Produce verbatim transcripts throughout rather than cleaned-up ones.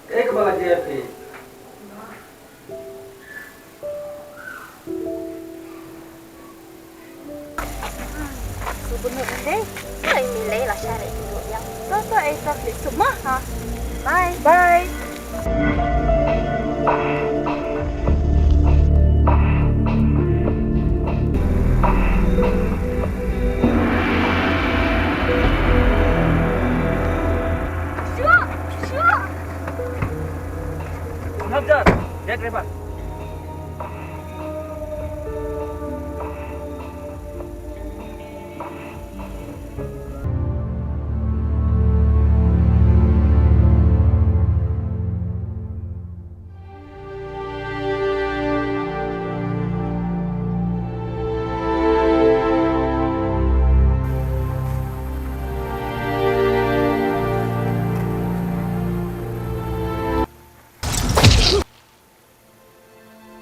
Eh, kaba la jia phi. Subuh ndai, ai mi lei la share tu yang. To to ai to phi sumah ha. Bye. Bye. Shuh, shuh. Nabjar, dia driver.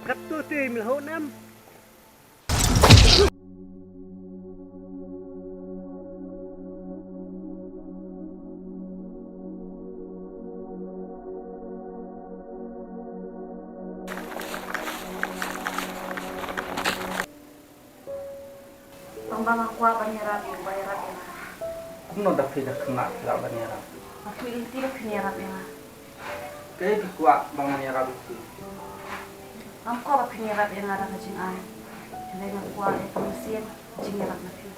Katto te mil ho nam. Tang ba nga kwah ban ïarap ïa u ba ïarap ïa nga. Kumno da phi da khynnah phi lah ban ïarap? Nga kwah lynti ba phin ïarap ïa nga. Kaei phi kwah ba ngan ïarap ïa phi? Ngam kwah ba phin ïarap ïa nga da ka jingai. Hynrei nga kwah ïa ka mynsiem jingïarap na phi.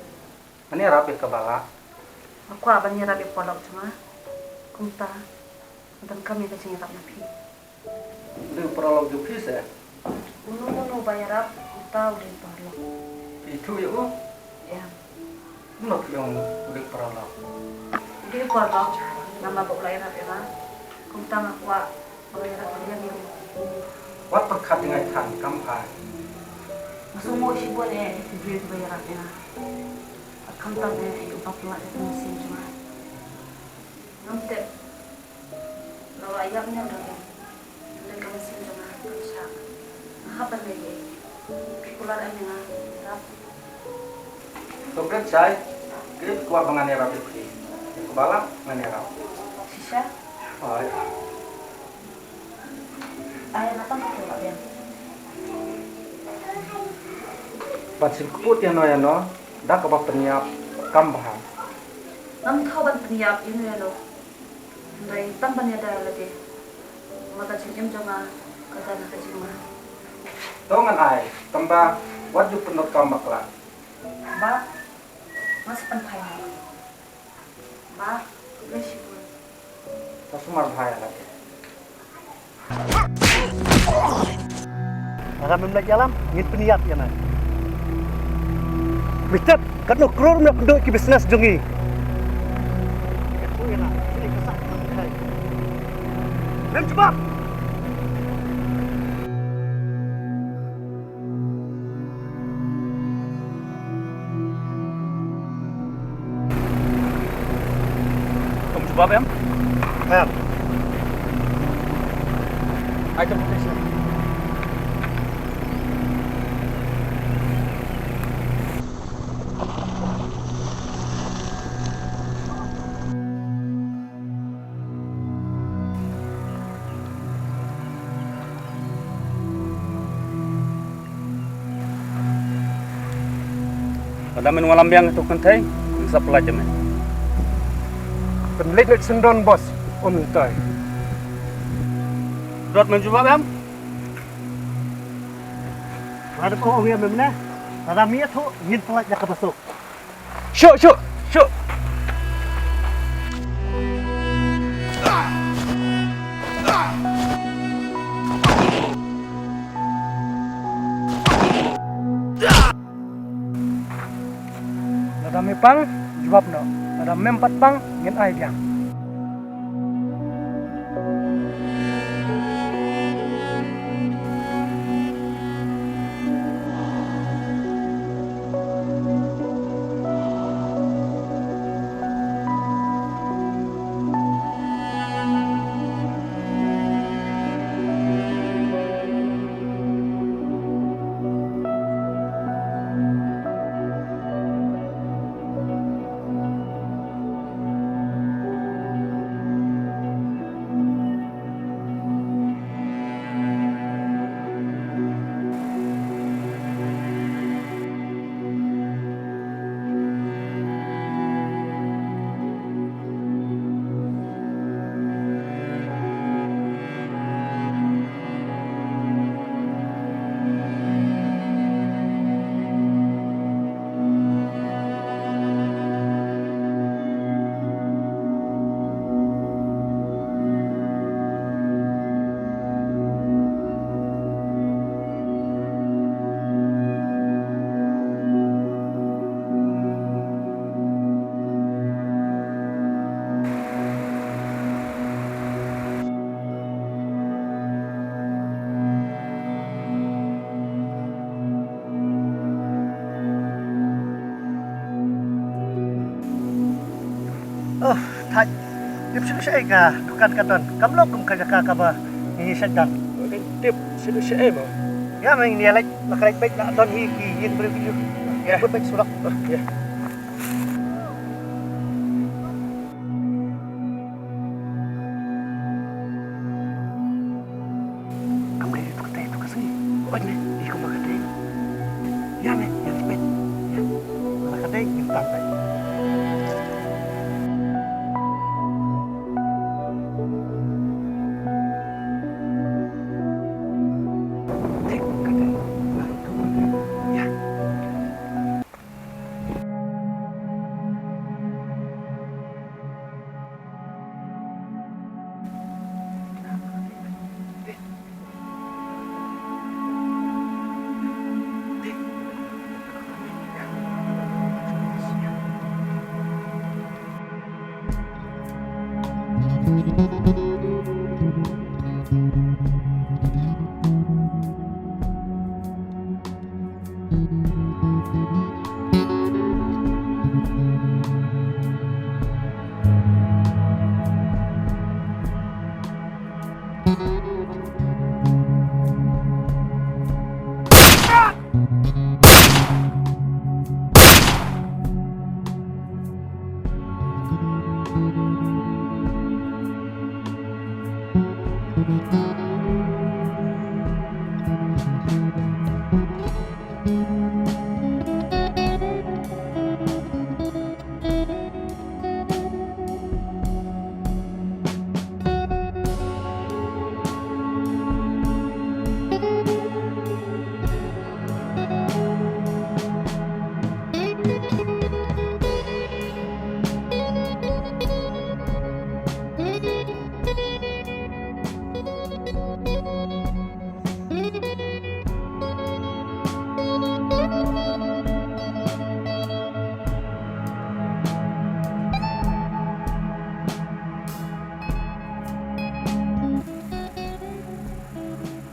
Ngan ïarap ïa kaba lah. Nga kwah ban ïarap ïa u paralok jong nga. Kumta ngan donkam ïa ka jingïarap na phi. Dei u paralok jong phi se? Uno uno ba ïarap uta u dei u paralok. Phi ithuh ïa u? Ïa. Kumno phi ong u dei u paralok? U dei u paralok namar ba u la ïarap ïa nga. Kumta nga kwah ba u ïarap ïa nga. Wat pyrkhat ïa nga than kam pha. Nga sngewnguh shibun eh ïa ki briew kiba ïarap ïa nga. Khamtam eh ïa u ba pynlait ïa ka mynsiem jong nga. Ngam tip. Nga la ïap niam da ka. Hynrei ka mynsiem jong nga ka shah. Nga hap ban leh ei. Phi kular ai ïa nga. Ïarap. To Prince Chai, kaei phi kwah ba ngan ïarap ïa phi? Ïa kaba lah ngan ïarap. Shisha? Hooid. Ai nga tang ka kwah biang. Ban sngewthuh ïano ïano da kaba pynïap kam bha. Ngam thaw ban pynïap ïano ïano. Hynrei tang ban ïada lade. Ma ka jingim jong nga ka don ha ka jingma. To ngan ai, tang ba wat ju pyndonkam bakla. Bah, nga sa pynphai noh. Bah, khublei shibun. To sumar bha ïa lade. Lada mem leit ïalam, ngin pynïap ïa me. Me tip katno klur me la pynduh ki business jong ngi. Mem jubab. Kong jubab em? Em. Ai ka police em. Lada men wallam biang tu kynthei, ngin sa pynlait ïa me. Pynlait leit syndon bos, um tai. Rot men jubab em? Lada ko ong ïa me mena, lada me ïathuh ngin pynlait ïa ka basuk. Shuh, shuh, shuh. Lada me pang, jubab noh. Lada mem pat pang, ngin ai biang. Tip shuh shuh ei ka dukan ka don. Kam long kum ka jaka kaba ngi shait don. Tip shuh shuh ei mo. Ïa ma ngi ïa leit, la ka leit beit la don hi ki ïing briew ki ïu. Ïa. Beit beit surok. Ïa. Kam dei tu ka dei tu ka sngi. Oi ne, i kum ka dei. Ïa ne, ïa ne beit. Ïa. La ka dei, ïa tang beit. Dei ka dei. La tu ka dei. Ïa.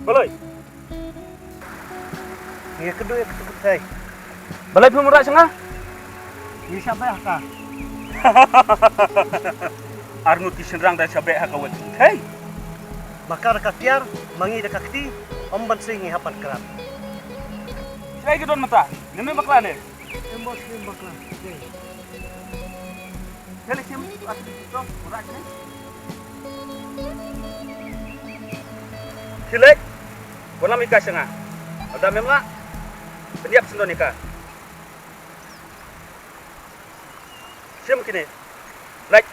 Baloi. Ngi kynduh ïa ka kynduh thei. Balei phim wanrah sha nga? Ngi shah beh ha ka. Arngut ki shynrang da shah beh ha ka wei. Hei. Ba ka da ka tiar, ma ngi da ka kti, ym ban sing ngi hap ban krap. Shai ki don mynta, ne me bakla ne? Em boss, em bakla. Hei. Hei, lei sim, at to, ura sini. Khilek, bun lam ika sha nga. Lada mem lah, pynïap sendon ika. Sim kine. Leit.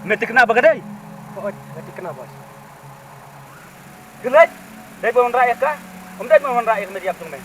Me thikna ba ka dei? Hooid, nga thikna, boss. Khilek, dei ban wanrah ïa ka? Ym dei ban wanrah ïa ka, me diap jong me.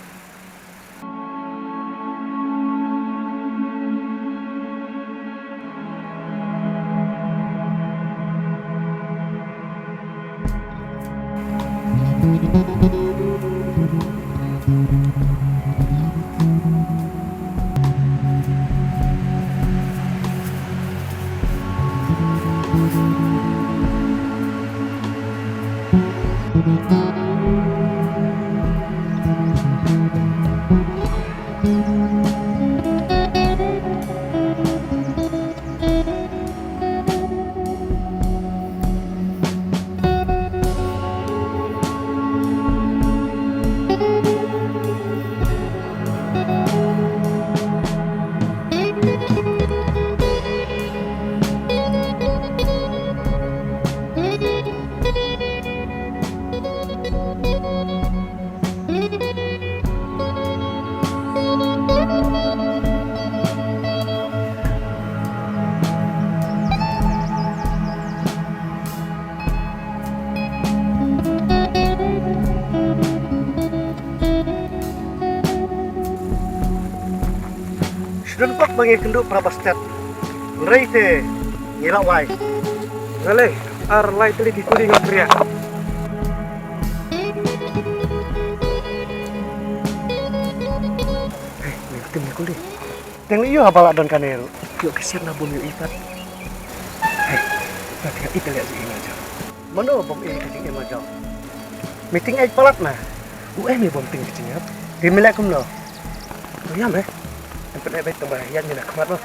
Shu don bok ba ngi kynduh para ba stet. Hynrei te ngi la wai. Nga lei, ar lai tylli ki kuli ngam pria. Hei, ngi tim ngi kuli. Teng lei ïoh haba la don kane ruh. Ïoh ka siat na bun ïoh ipat. Hei, na teng ïoh ipat leh jingim aja. Mano bym ïoh ka jingim aja. Meeting ai palat na. U em ïoh bym ting ka jingim. Te me leh kumno? To ïa me. Em pyneh beit tang ba ïa ngi na khmat mo.